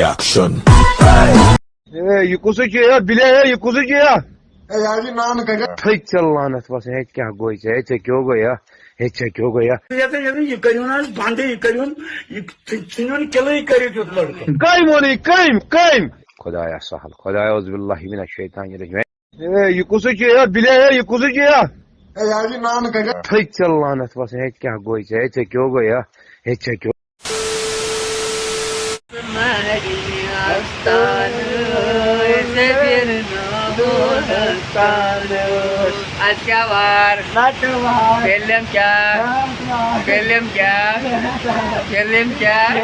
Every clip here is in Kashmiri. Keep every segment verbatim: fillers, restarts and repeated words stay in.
Action. اے، یہِ کُسُے چھُ یا بِلے، اے، یہِ کُسُے چھُ یا؟ اے، یہِ حظ یہِ نان گَرِ۔ تھٔکۍ ژےٚ لعنت وَسان، ہے، کیٛاہ گوٚو ژےٚ؟ ہے، ژےٚ کیٛاہ گوٚو یا؟ ہے، ژےٚ کیٛاہ گوٚو یا؟ یَتھ، یَتھ، یہِ کٔرِو نہٕ حظ بنٛدٕے، یہِ کٔرِو، یہِ ژھٕنِو نہٕ کِلٕے کٔرِتھ یُتھ لٔڑکہٕ۔ کٔمۍ ووٚن یہِ؟ کٔمۍ؟ کٔمۍ؟ خۄدایا سہل، خۄدایا اعوذ باللہ من الشیطان الرجیم۔ اے، یہِ کُسُے چھُ یا بِلے، اے، یہِ کُسُے چھُ یا؟ اے، یہِ حظ یہِ نان گَرِ۔ تھٔکۍ ژےٚ لعنت وَسان، ہے، کیٛاہ گوٚو ژےٚ؟ ہے، ژےٚ کیٛاہ گوٚو یا؟ ہے، ژےٚ کیٛاہ مہرِنہِ آستانہٕ، زٔمیٖن نامہٕ آستانہٕ۔ اَدٕ کیٛاہ وار؟ نَٹہٕ وار۔ فِلم کیٛاہ؟ ناٹہٕ وار۔ فِلم کیٛاہ؟ فِلم کیٛاہ؟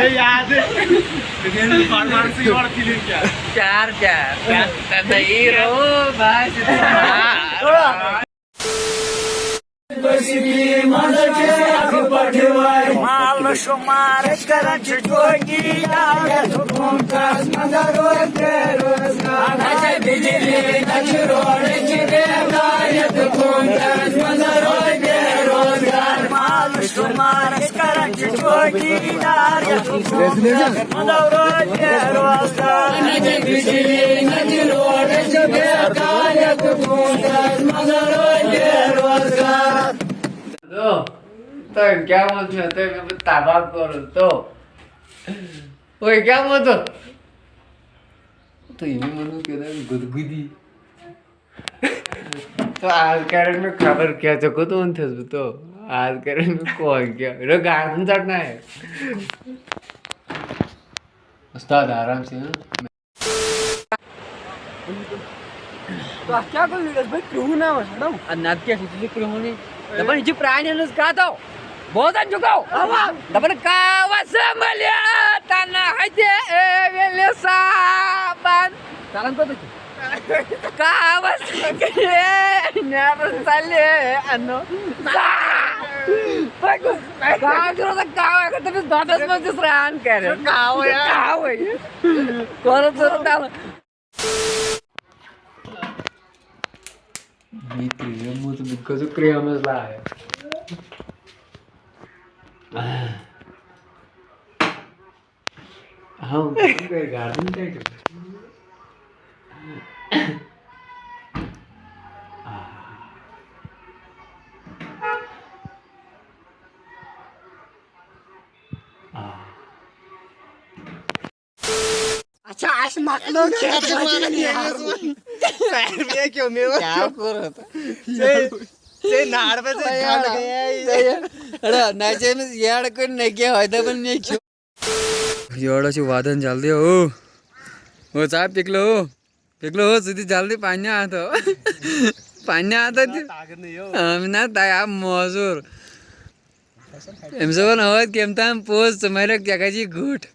یاد۔ بہٕ گٔیَس نہٕ بَٹہٕ وارَس یور فِلم کیٛاہ؟ چار چار۔ کیٛاہ؟ تَتھ ہیٖرو باسہِ ژھار۔ مال شمار أسۍ کران چھِ چوکیدار، یتھ حکومتس منٛز روزِ بے روزگار۔ نہ چھِ بجلی، نہ چھِ روڈ، چھِ بیکار، یتھ حکومتس منٛز روزِ بے روزگار۔ مال شمار أسۍ کران چھِ چوکیدار، یتھ حکومتس منٛز روزِ بے روزگار۔ نہ چھِ بجلی، نہ چھِ روڈ، چھِ بیکار، یتھ حکومتس منٛز روزِ بے روزگار۔ تو، تۄہہِ کیٛاہ ووٚن مےٚ؟ تۄہہِ مےٚ بہٕ تباہ کوٚرُس، تو۔ وۄنۍ کیٛاہ ووٚن تۄہہِ؟ تہٕ یِمو ووٚنُن کیٛاہ تام گُدگُدی۔ تو آز کَرَن مےٚ خبر کیٛاہ، ژےٚ کوٚت ووٚنتھَس بہٕ تو؟ آز کَرَن مےٚ کون کیٛاہ؟ رُک، گاردَن ژَٹناوِ۔ اُستاد، آرام سے، ہاں؟ تۄہہِ کیٛاہ گوٚو ویٖڈیوَس؟ بہٕ کرٛہُن آمُت، چھُنہ؟ اَدٕ نَتہٕ کیٛاہ چھُ، ژٕ چھُکھ کرٛہُنٕے۔ دَپان، یہِ چھِ پرٛانٮ۪ن ہٕنٛز کَتھ، اَو۔ بوزان چھُکھ، اَو؟ اَوا۔ دَپان، کاوَس سَمبَلہِ تَنہٕ ہَتہِ، اے، ویلہِ صابَن۔ ژَلان کوٚت چھِ؟ کاوَس نیرَن ژَلہِ اَنو۔ کاو چھُ روزان کاو، اگر تٔمِس دۄدَس منٛز تہِ سرٛان کَرِ۔ کاوٕے، ہا؟ کاوٕے۔ کورُن ژوٚرُن تَلہٕ۔ یہِ کرٛیم ووت، بہٕ تہِ گوٚژھُس کرٛیمَس لاگُن۔ ہاں، گاردن ٹائٹل۔ اچھا، اَسہِ مۄکلٲو کھٮ۪تھ وٲتۍ وۄنۍ یار۔ سارنٕے کیوٚو مےٚ۔ کیٛاہ کوٚر اَتھ؟ ژےٚ، ژےٚ نار بس ژےٚ گنٛڈ گٔیے۔ اڑا، نہ چھِ أمِس یٔڑ کُنہِ نہ کینٛہہ، ہۄتہِ دَپان مےٚ کھیوٚو۔ یورٕ چھِ واتان جلدی۔ او، او ژاو پِکلہٕ، او۔ پِکلہٕ، او، ژٕ تہِ جلدی پننہِ اَتھٕ۔ پننہِ اَتھٕ تہِ۔ طاقت نہٕ یو۔ آ، مےٚ نہ تۄہہِ آو موزوٗر۔ أمۍ صٲبَن ٲدۍ کٔمۍ تام پوٚز، ژٕ مَرٮ۪کھ، ژےٚ کَتہِ یی گُٹھ؟